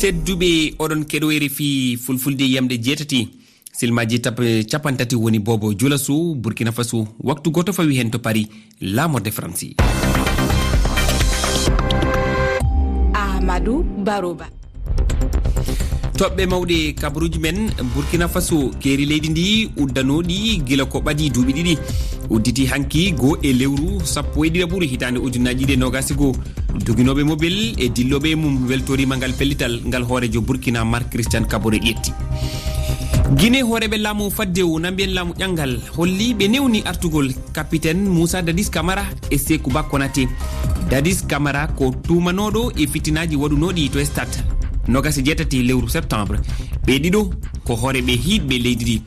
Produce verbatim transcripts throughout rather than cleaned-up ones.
Tedduɓe, oɗon keɗo R F I Fulfulde yamde jeetati. Silmaji tap-, capanɗe tati woni Bobo Julaso, Burkina Faso, waktu gooto fawi heen to Paris, laamorde Faransi. Amadou Baroba. Toɓɓe mawɗe kabaruuji men, Burkina Faso, keeri leydi ndi uddanooɗi gila ko ɓadii duuɓi ɗiɗi. Udditi hanki goo e lewru sappo e ɗiɗaɓuru hitaande ujunnaaji ɗiɗi e noogaas e goo. Doginooɓe mobel e dillooɓe e mum weltoriima ngal pellital ngal hooreejo Burkina Marc Christian Kaboré ƴetti. Gine, hooreeɓe laamu faddewu na mbiyen laamu ƴanngal holli ɓe newni artugol Capitaine Moussa Dadis Camara e Sékou Ba Konaté. Dadis Camara ko tuumanooɗo e fitinaaji waɗunooɗi to stade noogaas e jeetati lewru septembre. Ɓe ɗiɗo ko hooreeɓe hiiɗɓe leydi ndi.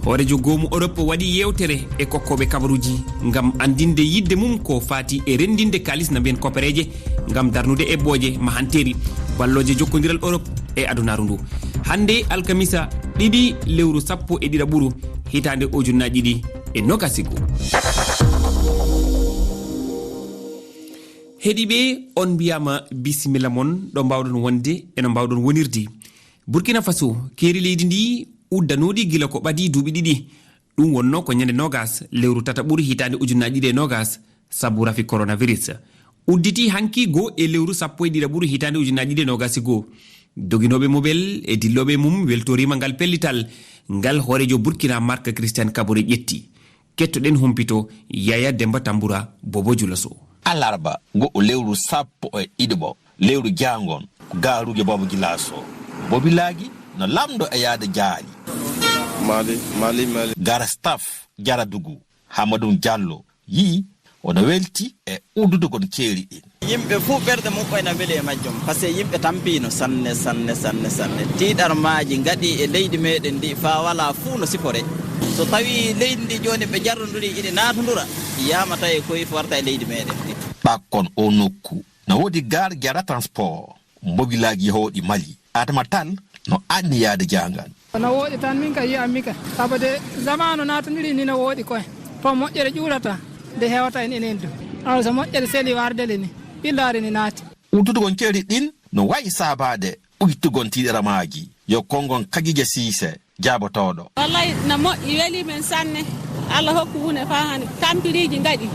Hooreejo goomu Europe waɗi yeewtere e kokkooɓe kabaruuji ngam anndinde yiɗde mum ko faati e renndinde kaalis na mbiyen kopereeje ngam darnude eɓɓooje mahanteeri ballooje jokkondiral Europe e adunaaru ndu. Hannde alkamisa ɗiɗi lewru sappo e ɗiɗaɓuru hitaande ujunnaaji ɗiɗi e noogaas e goo. Heɗiiɓe, on mbiyaama bisimilla mon ɗo mbaawɗon wonde e no mbaawɗon wonirde. Burkina Faso, keeri leydi ndi uddanooɗi gila ko ɓadii duuɓi ɗiɗi. Ɗum wonnoo ko ñande noogaas lewru tataɓuru hitaande ujunnaaji ɗiɗi e noogaas sabu rafi coronavirus. Udditi hanki goo e lewru sappo e ɗiɗaɓuru hitaande ujunnaaji ɗiɗi e noogaas e goo. Doginooɓe mobel e dillooɓe mum weltoriima ngal pellital ngal hooreejo Burkina Marc Christian Kaboré ƴetti. Kettoɗen humpito Yaya Demba Tambura, Bobo Julaso. Alarba, goo lewru sappo e ɗiɗaɓo, lewru jaangon, gaaruuje Bobo Julaso. Bobilaaji no lamndo e yaade jaali. Mali, Mali, Mali. Gara Staff, Jaradugu, Hamadou Diallo, yi'i wona welti e uddutugol keeri ɗin. Yimɓe fuu ɓerɗe muɓɓen ena weli e majjum, parce que yimɓe tampiino sanne, sanne, sanne, sanne. Tiiɗarmaaji ngaɗii e leydi meɗen ndi faa walaa fuu no siforee. So tawii leydi ndi jooni ɓe jarronduri, iɗi naatondura, yaama tawi ko warta e leydi meɗen ndi. Ɓakkon oo nokku, no woodi gare Jara Transport, mbobilaaji yahooɗi Mali. Adama Tall no anni yaade jaangal. Kono wooɗi tan min ka yi'ammi ka. Sabu de zamaanu naatondiri ni no wooɗi koy. To moƴƴere ƴuurata, nde hewata en enen du. Awa so moƴƴere seli warde le ni, ɓillaare ni naati. Uddutugol keeri ɗin no wayi saabaade uytugol tiiɗaramaaji. Yo konngon Kagija Siise, jaabotooɗo. Wallay, na moƴƴi, weli men sanne. Allah hokku huunde faa hannde. Tampiriiji ngaɗi,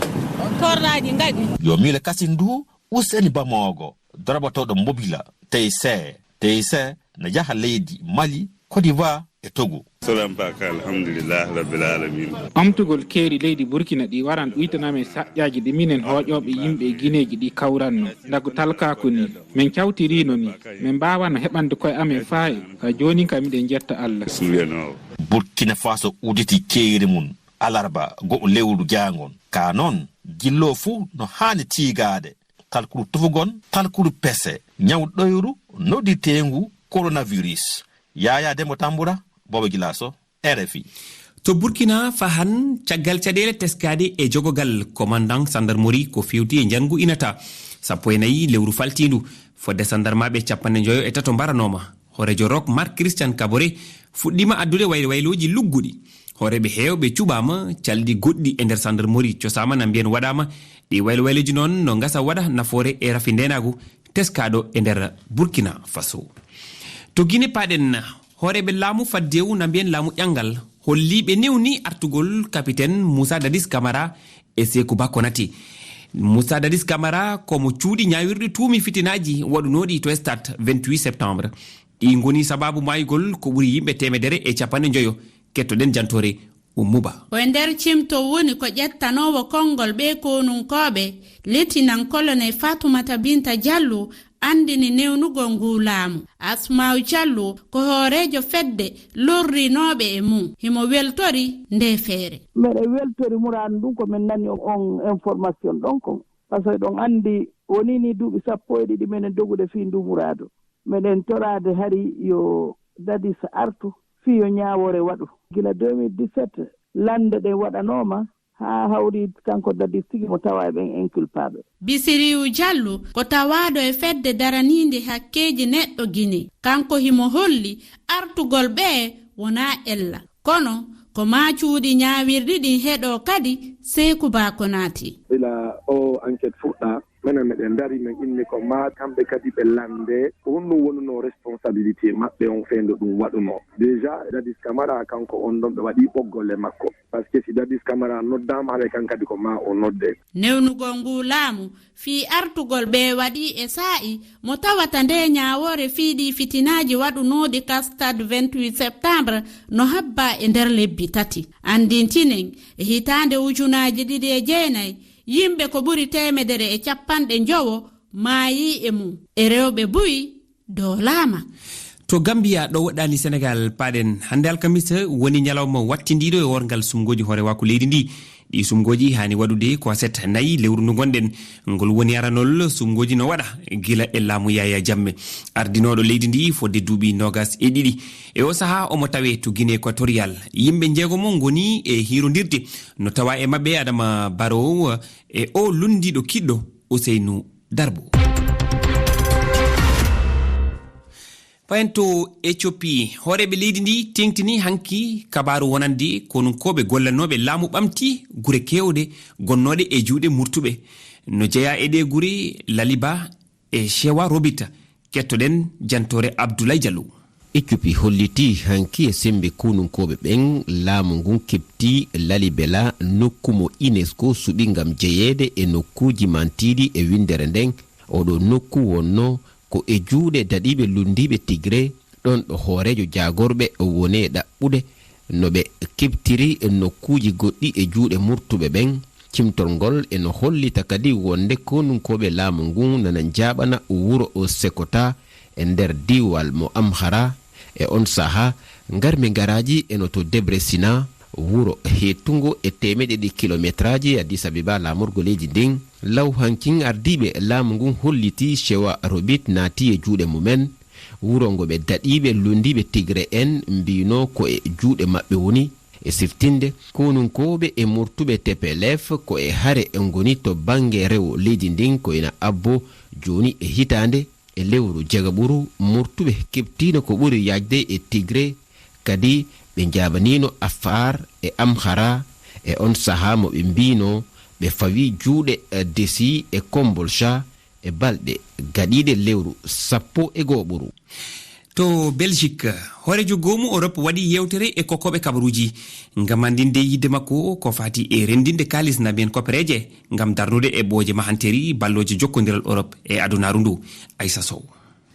torraaji ngaɗi. Yo miile kasin du, Useni Bamoogo, dorabotooɗo Mbobila, T C. T C na yaha leydi Mali, Côte d'Ivoire e Togo. Salam baka, alhamdulillah, rabbil alamin. Ɓamtugol keeri leydi Burkina ɗi waran uytanam e saƴƴaaji ɗi minen hooƴooɓe yimɓe e gineeji ɗi kawranno. Ndagu talkaaku ni, min cawtiriino ni, min mbaawano heɓande koye amen faayi. Ka jooni ka miɗen njetta Allah. Suuyanoowo. Burkina Faso udditi keeri mum alarba goo lewru jaangon. Ka noon, jillo fuu no haani tiigaade. Talkuru tufugol, talkuru pese, ñaw ɗoyru noddirteengu coronavirus. Yaya Demba Tambura, Bobo Gilaso, R F I. To Burkina Fahan, caggal caɗeele teskaade e jogogal, commandant sandarmori ko fewti e njanngu inata sappo e nayi lewru faltiindu, fodde sandarmaaɓe capanɗe njoyo e tato mbaranooma. Hooreejo Rock Marc Christian Kaboré fuɗɗiima addude waylo waylooji lugguɗi. Hooreeɓe heewɓe cuɓaama, calɗi goɗɗi e nder sandarmori cosaama na mbiyen waɗaama. Ɗi waylo waylooji noon no ngasa waɗa nafoore e rafi ndeenaagu teskaaɗo e nder Burkina Faso. To Gine paaɗen, hooreeɓe laamu faddewu na mbiyen laamu ƴanngal holli ɓe newni artugol kapiten Moussa Dadis Camara e Sékou Ba Konaté. Moussa Dadis Camara ko mo cuuɗi ñaawirɗi tuumi fitinaaji waɗunooɗi to stade vingt-huit septembre. Ɗi ngoni sabaabu maayugol ko ɓuri yimɓe teemedere e capanɗe njoyo. Kettoɗen jantoore Ummu Ba. Ko e nder cimto woni ko ƴettanoowo konngol ɓee konunkooɓe, Lieutenant Colonel Fatoumata Binta Diallo, anndini newnugol nguu laamu. Asmaaw Diallo ko hooreejo fedde lorrinooɓe e mum. Himo weltori ndee feere. Meɗen weltori muraadu ndun ko min nani on, on information ɗon kon. Parce que ɗon anndi wonii ni duuɓi sappo e ɗiɗi meɗen dogude fii nduu muraadu. Meɗen toraade hari yo Dadis artu fii yo ñaawoore waɗu. Gila deux mille dix-sept lannde ɗen waɗanooma haa hawri kanko Dadis tigi mo tawa e ɓen inculpable. Bisiriyu Diallo ko tawaaɗo e fedde daraniinde hakkeeji neɗɗo Gine. Kanko himo holli artugol ɓee wonaa ella. Kono ko maa cuuɗi ñaawirɗi ɗin heɗoo kadi Sékou Ba Konaté. Ila o enquête fuɗɗa, menen meɗen ndari, men inni ko maa kamɓe kadi ɓe lande ko honɗum wonunoo responsabilité maɓɓe on fee nde ɗum waɗunoo. Déjà, Dadis Camara, kanko on ɗon ɓe waɗi ɓoggol e makko. Parce que si Dadis Camara noddaama, haray kan kadi ko maa o nodde. Newnugol nguu laamu fii artugol ɓee waɗii e saa'i mo tawata ndee ñaawoore fii ɗii fitinaaji waɗunooɗi ka stade vingt-huit septembre no habbaa e nder lebbi tati. Anndintinen, e hitaande ujunaaji ɗiɗi e jeenayi, yimɓe ko ɓuri teemedere e cappanɗe njowo maayii e mum, e rewɓe buy doolaama. To Gambia ɗo woɗɗaani Senegal, paaɗen hannde alkamisa woni ñalawma wattindiiɗo e worngal sumngooji hoorewaaku leydi ndi. Ɗi sumngooji haani waɗude ko aset nayi lewru ndu ngonɗen. Ngol woni aranol sumngooji no waɗa gila e laamu Yaya Jammeh, ardinooɗo leydi ndi fodde duuɓi noogas e ɗiɗi. E o sahaa omo tawee to Guinée Équatoriale. Yimɓe njeegomo ngoni e hiirondirde. No tawaa e maɓɓe Adama Barrow e o lunndiiɗo kiɗɗo Ousseynou Darbo. Payen to Ethiopie, hooreeɓe leydi ndi teeŋtini hanki kabaaru wonande konunkooɓe gollanooɓe laamu ɓamti gure keewɗe gonnooɗe e juuɗe murtuɓe. No jeyaa e ɗee gure Laliba e Shewa Robita. Kettoɗen jantoore Abdoulaye Diallo. Ethiopie hollitii hanki e semmbe konunkooɓe ɓen laamu ngun keɓti Lalibela, nokku mo UNESCO suɓi ngam jeyeede e nokkuuji mantiiɗi e winndere nden. Oɗo nokku wonno ko e juuɗe daɗiiɓe lunndiiɓe Tigre, ɗon ɗo hooreejo jaagorɓe woni e ɗaɓɓude no ɓe keɓtiri nokkuuji goɗɗi e juuɗe murtuɓe ɓen. Cimtol ngol eno hollita kadi wonde konunkooɓe laamu ngun nana njaaɓana wuro o Sekota e nder diiwal mo Amhara. E on saha, ngarmi ngaraaji eno to Debrecen, wuro heetungo e teemeɗe ɗiɗi kilometraaji Addis Abeba laamorgo leydi ndin. Law hankin ardiiɓe laamu ngun holliti Shewa Robit naati e juuɗe mumen. Wuro ngo ɓe daɗiiɓe lunndiiɓe Tigre en mbiino ko e juuɗe maɓɓe woni. E siftinde, konunkooɓe e murtuɓe T P L F ko e hare ngoni to bannge rewo leydi ndin, ko ina abbo jooni e hitaande. E lewru jegaɓuru, murtuɓe keɓtiino ko ɓuri yaajde e Tigre, kadi ɓe njaabaniino Afar e Amhara e on sahaa mo ɓe mbiino ɓe fawii juuɗe, eh, Desi e Kombolcha e balɗe gaɗiiɗe lewru sappo e go'oɓuru. To Belgique, hooreejo goomu Europe waɗi yewtere e kokkooɓe kabaruuji ngam anndinde yiɗde makko ko faati e renndinde kaalis na mbiyen koppereeje ngam darnude eɓɓooje mahanteri ballooje jokkondiral Europe e adunaaru ndu. Aissa Sow.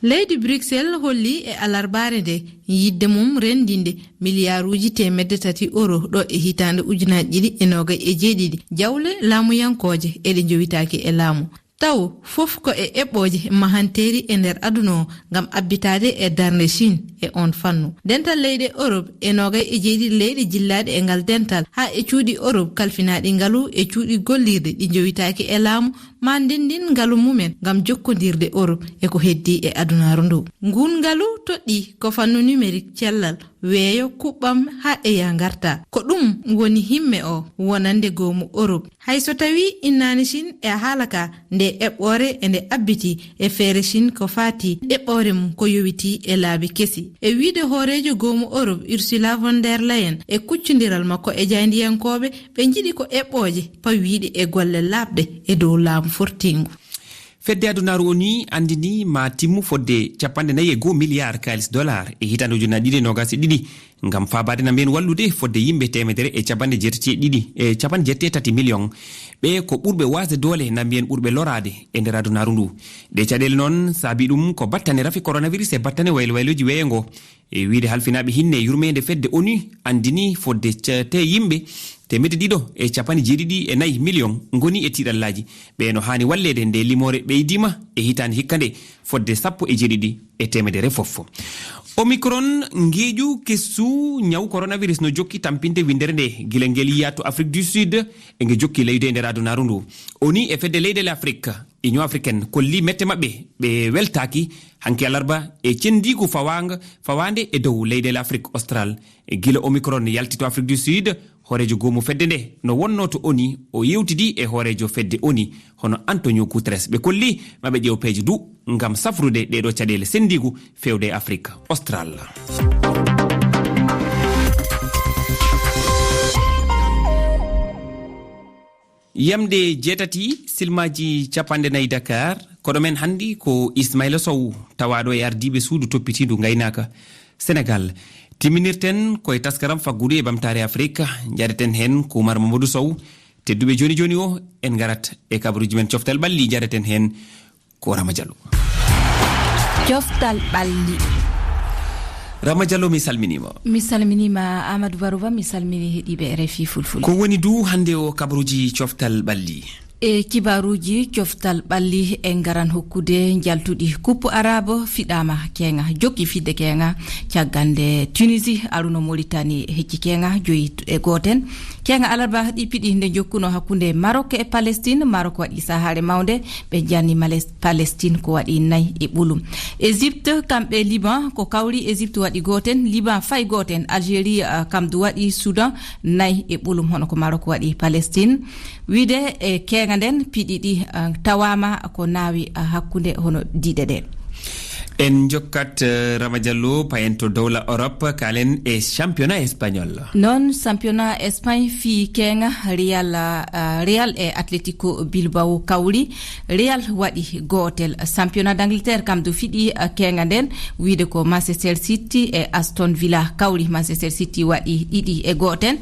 Leydi Bruxelles holli e alarbaare nde yiɗde mum renndinde miliyaaruuji teemedde tati euro ɗo e hitaande ujunaaji ɗiɗi e noogay e jeeɗiɗi jawle laamuyankooje e ɗe njowitaaki e laamu. Taw fof ko e eɓɓooje mahanteeri e nder aduna o ngam abbitaade e darnde Chine e on fannu. Dental leyɗe Europe e noogay e jeeɗiɗi leyɗe jillaaɗe e ngal dental haa e cuuɗi Europe kalfinaaɗi ngalu e cuuɗi gollirɗi ɗi njowitaaki e laamu maa ndenndin ngalu mumen ngam jokkondirde Europe e ko heddii e adunaaru ndu. Nguun ngalu toɗɗii ko fannu numérique, cellal, weeyo, kuɓɓam haa e yaa ngarta. Ko ɗum woni himme o wonande goomu Europe. Hay so tawii innaani Chine e haala ka, nde eɓɓoore e nde abbiti e feere Chine ko faati eɓɓoore mum ko yowitii e laabi kesi. E wiyde hooreejo goomu Europe Ursula von der Leyen e kuccondiral makko e jaayndiyankooɓe, ɓe njiɗi ko eɓɓooje pawiiɗe e golle laaɓɗe e dow laamu fortiingu. Fedde adunaaru ONU anndini ma timmu fodde capanɗe nayi e goo miliyaar kaalis dolaar e hitaande ujunaaji ɗiɗi e noogaas e ɗiɗi ngam faabaade na mbiyen wallude fodde yimɓe teemedere e capanɗe jeetati e ɗiɗi e capanɗe jeetati e tati miliyoŋ. Ɓe ko ɓurɓe waasde doole na mbiyen ɓurɓe loraade e nder adunaaru ndu. Ɗee caɗeele noon saabii ɗum ko battane rafi coronavirus e battane waylo waylooji weeyo ngo. E wiyde halfinaaɓe hinne yurmeende fedde ONU anndini fodde ca-, te yimɓe teemedde ɗiɗo e capanɗe jeeɗiɗi e nayi miliyoŋ ngoni e tiiɗallaaji. Ɓe no haani walleede nde limoore ɓeydiima e hitaande hikka nde fodde sappo e jeeɗiɗi e teemedere fof. Omicron, ngeeƴu kessu ñaw coronavirus no jokki tampinde winndere nde gila ngel yiyaa to Afrique du Sud e nge jokki layde e nder adunaaru ndu. ONU e fedde leyɗeele Afrique, Union africaine, kolli mette maɓɓe ɓe weltaaki hanki alarba e cenndiigu fawaanga, fawaande e dow leyɗeele Afrique Austral. E gila Omicron yalti to Afrique du Sud, hooreejo goomu fedde nde no wonnoo to ONU, o yewtidi e hooreejo fedde ONU hono Antonio Guterres. Ɓe kolli ma ɓe ƴeew peeje du ngam safrude ɗeeɗo caɗeele senndiigu feewde e Afrique Austral. Yamde jeetati, silmaaji capanɗe nayi Dakar, koɗo men hannde ko Ismaila Sow, tawaaɗo e ardiiɓe suudu toppitiindu ngaynaaka Senegal. Timminirten ko e taskaram faggudu e ɓamtaare Afrik, njaareten heen ko Oumar Mamadou Sow. Tedduɓe, jooni jooni o, en ngarat e kabaruuji men coftal ɓalli, njaareten heen ko Rama Diallo. Coftal ɓalli. Rama Diallo, mi salminiima. Mi salminiima, Amadou Barouba, mi salmini heɗiiɓe R F I Fulfulde. Ko woni du hannde o kabaruuji coftal ɓalli? E kibaruuji coftal ɓalli, en ngaran hokkude njaltuɗi. Kuppu Arabe fiɗaama keeŋa, jokki fiɗde keeŋa, caggal nde Tunisie aruno Mauritanie hecci keeŋa joyi e gooten. Keeŋa alarba ɗi piɗi nde jokkuno hakkunde Maroc e Palestine. Maroc waɗi sahaare mawnde, ɓe janni Males-, Palestine ko waɗi nayi e ɓolum. Égypte, kamɓe Liban, ko kawri Égypte waɗi gooten, Liban fay gooten, Algérie, ah, kam du waɗi Soudan nayi e ɓolum, hono ko Maroc waɗi Palestine. Wiide e keeŋa nden piɗi ɗi, ah, tawaama ko naawi, ah, hakkunde hono diɗe ɗe. En njokkat, eh, Rama Diallo, payen to dowla Europe, kaalen e championnat espagnol. Noon, championnat Espagne fii keeŋa, Real, ah, Real e Atletico Bilbao kawri. Real waɗi gootel. Championnat d'Angleterre kam du fiɗi, ah, keeŋa nden, wiide ko Manchester City e Aston Villa kawri. Manchester City waɗi ɗiɗi e gooten.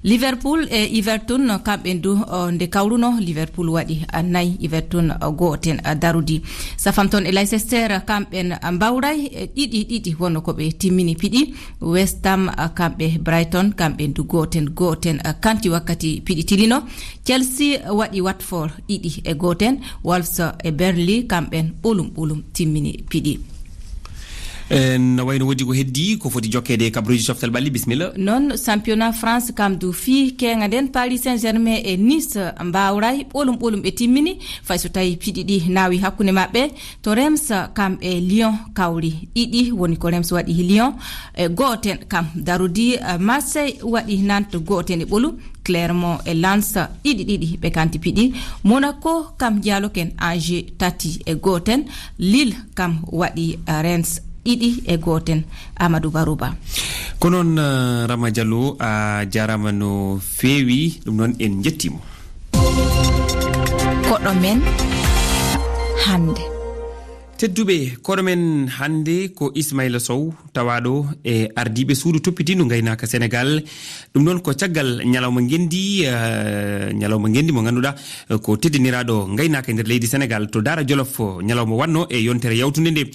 Liverpool e Everton, kamɓe du, o, nde kawruno, Liverpool waɗi, a, nayi, Everton, a, gooten, a, darudi. Southampton e Leicester, kamɓen, a, mbawray, e, ɗiɗi, ɗiɗi, wonno ko ɓe timmini piɗi. West Ham, a, kamɓe Brighton, kamɓen du gooten, gooten, a, kanti wakkati piɗi tilino. Chelsea waɗi Watford ɗiɗi e gooten. Wolves e Burnley, kamɓen ɓolum, ɓolum timmini piɗi. En, no wayno woodi ko heddi, ko foti jokkeede e kabaruuji coftal ɓalli, bisimilla. Noon, championnat France kam du fii keeŋa nden, Paris Saint-Germain e Nice mbawray, ɓolum ɓolum ɓe timmini, fay so tawi piɗi ɗi naawi hakkunde maɓɓe. To Reims kam e Lyon kawri ɗiɗi, woni ko Reims waɗi Lyon, e gooten kam darudi, eh, Marseille waɗi Nantes gooten e ɓolum. Clermont e Lens ɗiɗi ɗiɗi ɓe kanti piɗi. Monaco kam jaaloken Angers tati e gooten. Lille kam waɗi, eh, Rennes ɗiɗi e gooten. Amadou Barouba. Ko noon, eh, Rama Diallo, a jaaraama no feewi. Ɗum noon en njettii mo. Koɗo men hannde. Tedduɓe, koɗo men hannde ko Ismaila Sow, tawaaɗo e ardiiɓe suudu toppitiindu ngaynaaka Senegal. Ɗum noon ko caggal ñalawma ngenndi, eh, ñalawma ngenndi mo ngannduɗaa, eh, ko teddiniraaɗo ngaynaaka e nder leydi Senegal. To Daara Jolof, ñalawma waɗno e yontere yawtunde nde.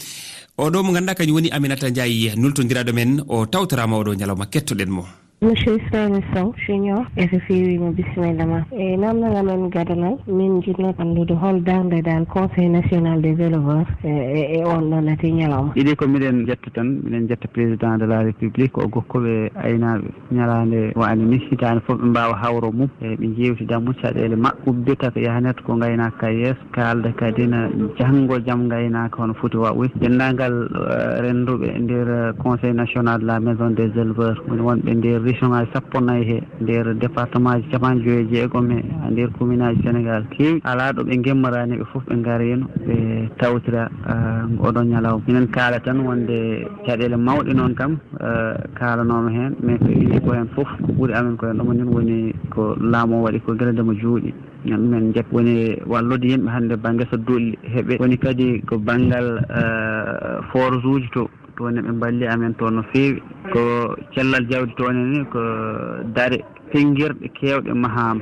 Oɗo mo ngannduɗaa kañum woni Aminata Ndiaye, nultondiraaɗo men, o tawtoraama oɗo ñalawma, kettoɗen mo. Monsieur Ismaila Sow Junior, R F I wiima bisimilla ma. E naamnal amen gadanal, min njiɗno anndude hol darnde dal Conseil National des Éleveurs e, e, e on ɗon ati ñalawma. Ɗiɗi ko miɗen jetta tan, miɗen jetta Président de la République, o gokkuɓe aynaaɓe ñalaande wa'ande ni, hitaande fof ɓe mbaawa hawro mum, e ɓe njeewtida mum caɗeele maɓɓe, ubbita ko yahanata ko ngaynaaka ka yeeso, kaalda kadi na janngo jam ngaynaaka hono foti waɗoyde. Denndaangal, eh, rennduɓe nder, eh, Conseil National de la Maison des Éleveurs, woni wonɓe nder région ngaaji sappo nayi he, nder département ji capanɗe joyi e jeegom he, nder commune aji Sénégal keewɗi, alaa ɗo ɓe ngimmoraani, ɓe fof ɓe ngariino, ɓe tawtira, eh, oɗo ñalawma. Minen kaala tan wonde caɗeele mawɗe noon kam, eh, kaalanooma heen, mais ko ine ko heen fof, ko ɓuri amen ko heen ɗo mo nin woni ko laamu o waɗi ko gila nde mo jooɗi. Min njet woni wallude yimɓe hannde bannge so duɗli heɓe. Woni kadi ko banngal, eh, forage uji to, to woni ɓe mballi amen to no feewi. Ko cellal jawdi to woni ni ko dare pengirɗe keewɗe mahaama.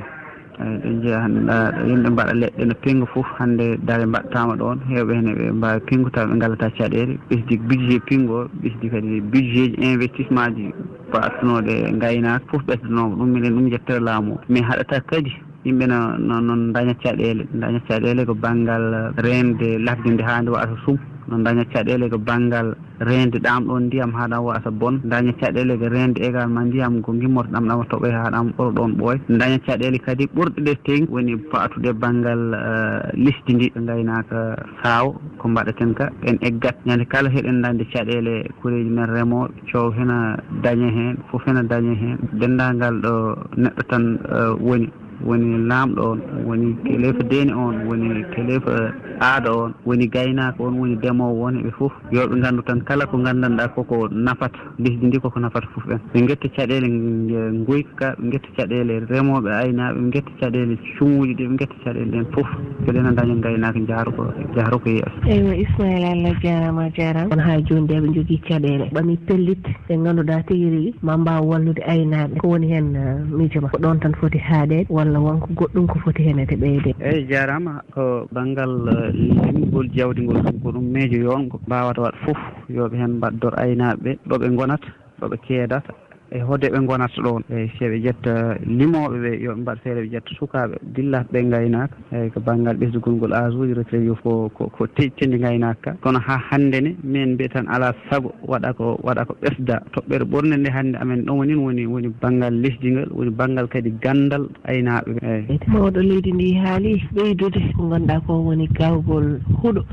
Eyi, ɗe njeya hannde, ndaa, yimɓe mbaɗa leɗɗe no penngo fof, hannde dare mbaɗtaama ɗoon, heewɓe heen eɓe mbaawi penngo tawa ɓe ngalata caɗeele, ɓesdi budget penngo, ɓesdi kadi budget ji investissement ji baɗtunooɗe ngaynaaka fof ɓesdanooma ɗum, minen ɗum njettata laamu o. Mais haɗata kadi yimɓe no, no, no ndaña caɗeele, ndaña caɗeele ko banngal reende ladde nde haa nde waɗata sum, no ndaña caɗeele ko banngal reende ɗam ɗoon ndiyam haa ɗam waasa bon, ndaña caɗeele ko reende également ndiyam ko ngimmoto ɗam, ɗam toɓoy haa ɗam ɓura ɗoon ɓooy, ndaña caɗeele kadi ɓurɗe ɗe teŋ woni paatude banngal, eh, lesdi ndi ɓe ngaynaaka saawo ko mbaɗaten ka, en eggat ñande kala heɗen dañde caɗeele koreeji men remooɓe, coow hena daña heen, fof hena daña heen, denndaangal ɗo neɗɗo tan, eh, woni, woni laamɗo on, woni keleefa deeni on, woni keleefa Aado on woni gaynaako, on woni demoowo on, ɓe fof yo ɓe nganndu tan kala ko nganndanɗaa koko nafata lesdi ndi, koko nafata fof en. Ɓe ngetta caɗeele nguyka ka, ɓe ngetta caɗeele remooɓe, aynaaɓe, ɓe ngetta caɗeele cumuuji ɗi, ɓe ngetta caɗeele ɗen fof. Ko ɗen a daña ngaynaaka jaaro ko, jaaro ko yeeso. Eywa, Ismaila, Allah jaaraama, a jaaraama. On haa jooni de ɓe njogii caɗeele. Ɓami pellit ɓe ngannduɗaa tigi rigi ma mbaaw wallude aynaaɓe. Ko woni heen, eh, miijo ma? Ko ɗoon tan foti haaɗeede walla won ko goɗɗum ko foti heen ete ɓeyde? Eyi, jaaraama. Ko banngal, eh, limgol jawdi ngol, ko ɗum miijo yoon ko mbaawata waɗ fof, yo ɓe heen mbaɗdor aynaaɓe ɓe, ɗo ɓe ngonata, ɗo ɓe keedata, e hode ɓe ngonata ɗoon. Eyi, si ɓe ƴetta limooɓe ɓe, yo ɓe mbaɗ feere ɓe ƴetta sukaaɓe dillata ɓe ngaynaaka. Eyi, ko banngal ɓesdugol ngol âge uji retraite yo ko, ko, ko te-, teŋti ngaynaaka ka. Kono haa hannde ne, min mbiya tan alaa sago waɗa ko, waɗa ko ɓesda. Toɓɓere ɓurnde nde hannde amen ɗo woni, woni, woni banngal lesdi ngal, woni banngal kadi ganndal aynaaɓe ɓe. Eyi. Mawɗo leydi ndi haali ɓeydude ko ngannduɗaa ko woni gawgol huɗo,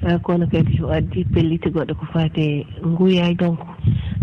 eh, kono kadi o addi pelliti goɗɗo ko faati e nguyaaji. Donc,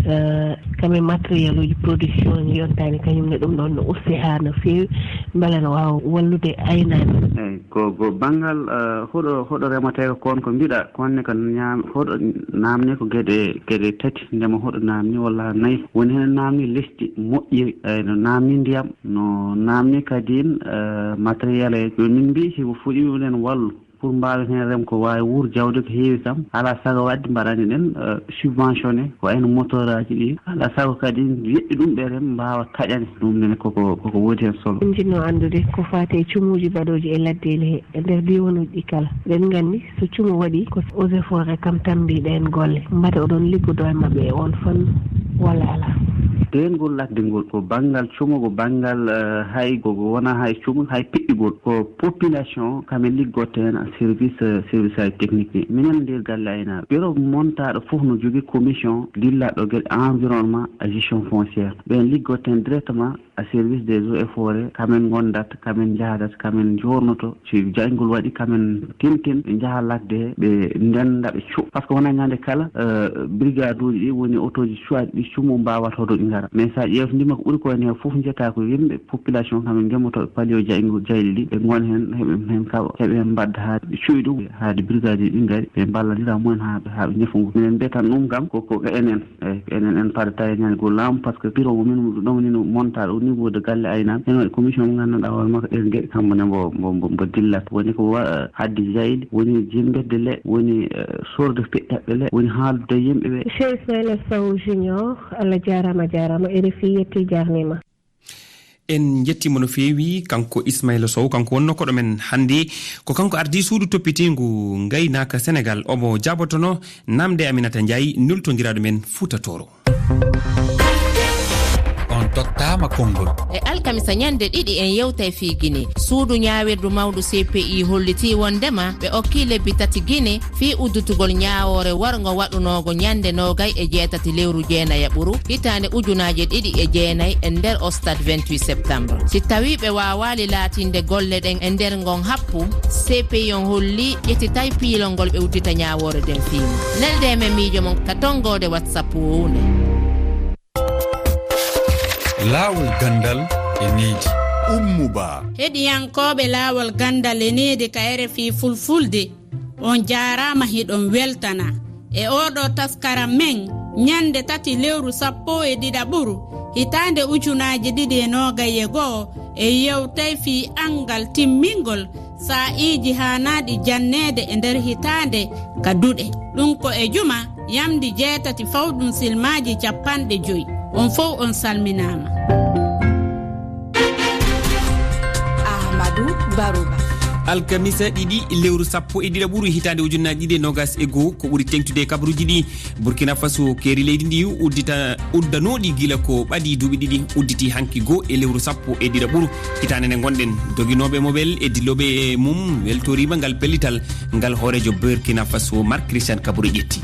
eh, kam e matériel uji production yontaani kañum ne, ɗum ɗoon no usti haa no feewi, mbela no waawa wallude aynaaɓe. Eyi, ko, ko banngal, eh, huɗo, huɗo remetee ko kon ko mbiɗa, kon ne ko ñaam-, huɗo naamne ko geɗe, geɗe tati, ndema huɗo naamni walla nayi. Woni heen naamni lesdi moƴƴiri, eyi, no naamni ndiyam, no naamni kadi, eh, matériel e. Jooni min mbii himo fuɗi ɗum en wallu pour mbaawen heen rem ko waawi wuur jawdi ko heewi kam. Alaa sago waɗde mbaɗani ɗen, eh, subventionné ko ayno moteur aji ɗi. Alaa sago kadi yeɗɗi ɗum ɓe rem mbaawa taƴane. Ɗum nene koko, koko woodi heen solo. Min njiɗno anndude ko faati e cumuuji baɗooji e laddeeli he, e nder diiwanuuji ɗi kala. Eɗen nganndi so cumu waɗi ko eaux et forêts kam tammbi ɗeen golle. Mbate oɗon liggodo e maɓɓe e oon fannu walla alaa? Deengol ladde ngol ko banngal cumu, ko banngal, eh, hay ko, ko wona hay cumu, hay piɗɗugol. Ko population kam e liggoto heen e service, eh, service aji technique ɗi. Minen nder galle aynaaɓe, bureau montaaɗo fof no jogii commission dillaɗo geɗe environnement et gestion foncière. Ɓeen liggoto heen directement à service des eaux et forêts, kamen ngondat, kamen njahdat, kamen joornoto. Si jayngol waɗi, kamen tintin, ɓe njaha ladde he, ɓe ndennda, ɓe cu-, par ce que wona ñande kala, euh, brigade uji ɗi woni otoji cuwaɗi ɗi cumu mbawata hoto ɗi ngara. Mais sa ƴeewtindima ko ɓuri ko woni he fof njetta ko yimɓe, population kamen ndemotoɓe paliyo jayngol, jayli ɗi, ɓe ngon heen, heɓe heen kaɓa, heɓe heen mbadda haa ɓe cuuɗi ɗum, haa ɗi brigade uji ɗi ngari, ɓe mballondira mumen haa, haa ɓe ñefa ngu. Minen mbiya tan ɗum kam ko, ko enen. Eyi, enen en paɗata e ñaagol laamu, par ce que bureau mo min ɗo woni no montaɗo au niveau de galle aynaaɓe. Ene waɗi commission mo ngannduɗaa hoore makko ɗen geɗe kamɓe ne mbo, mbo, mbo, mbo dillat. Woni ko wa-, hadde jayli, woni jimmbirde le, woni, eh, sorde peƴƴaɓɓe le, woni haaldude e yimɓe ɓe. Monsieur Ismaila Sow Junior, Allah jaaraama, jaaraama, R F I yetti, jaarniima. En njettiima no feewi, kanko Ismaila Sow, kanko wonnoo koɗo men hannde. Ko kanko ardii suudu toppitiingu ngaynaaka Senegal. Omo jaabotono naamnde Aminata Ndiaye, nultondiraaɗo men Fuuta Tooro. On tottaama konngol. E alkamisa ñande ɗiɗi en yewtay fii Gine. Suudu ñaawirdu mawdu C P I hollitii wonndema ɓe okkii lebbi tati Gine fii udditugol ñaawoore warngo waɗunoogo ñande noogay e jeetati lewru jeenayaɓuru hitaande ujunaaje ɗiɗi e jeenay e nder o stade vingt-huit septembre. Si tawii ɓe waawaali laatinde golle ɗen e nder ngon happu, C P I on hollii ƴettitay piilol ngol ɓe uddita ñaawoore nden fii mum. Neldee men miijo mon ka tonngoode WhatsApp woo nde. Laawol ganndal e needi. Ummu Ba. Heɗiyankooɓe Laawol Ganndal e Needi ka R F I Fulfulde, on jaaraama, hiɗon weltana. E oo ɗoo taskaram men, ñannde tati lewru sappo e ɗiɗaɓuru, hitaande ujunaaji ɗiɗi e noogay e go'o, en yewtay fii anngal timmingol saa'iiji haanaaɗi janneede e nder hitaande ka duɗe. Ɗum ko e juma yamndi jeetati fawɗum silmaaji cappanɗe joy. On fow on salminaama. Ahmadu Baruba. Alkamisa ɗiɗi lewru sappo e ɗiɗaɓuru hitaande ujunnaaji ɗiɗi e noogas e goo, ko ɓuri teŋtude e kabaruuji ɗi. Burkina Faso, keeri leydi ndi uddita, uddanooɗi gila ko ɓadii duuɓi ɗiɗi, udditi hanki goo e lewru sappo e ɗiɗaɓuru hitaande nde ngonɗen. Doginooɓe mobel e dillooɓe e mum weltoriima ngal pellital ngal hooreejo Burkina Faso, Marc Christian Kabore ƴetti.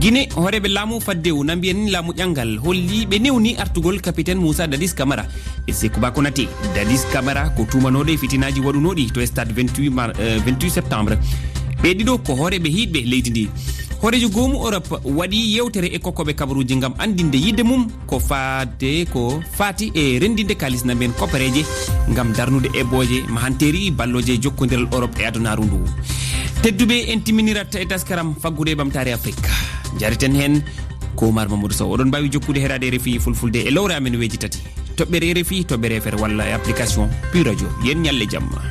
Gine, hooreeɓe laamu faddewu na mbiya ni laamu ƴanngal holli ɓe newni artugol capitaine Moussa Dadis Camara e Sékou Ba Konaté. Dadis Camara ko tuumanooɗo e fitinaaji waɗunooɗi to stade vingt-huit mar-, eh, vingt-huit septembre. Ɓe ɗiɗo ko hooreeɓe hiiɗɓe leydi ndi. Hooreejo goomu Europe waɗi yewtere e kokkooɓe kabaruuji ngam anndinde yiɗde mum ko faade, ko faati e renndinde kaalis na mbiyen koppereeje ngam darnude eɓɓooje mahanteeri ballooje jokkondiral Europe e adunaaru ndu. Tedduɓe, en timminirat e taskaram faggude e ɓamtaare Afrique. Jareten heen ko Oumar Mamadou Sow. Oɗon mbaawi jokkude heɗaade R F I Fulfulde e lowre amen weeji tati. Toɓɓere R F I, toɓɓere F R walla e application Pure Radio. Yen ñalle jamma.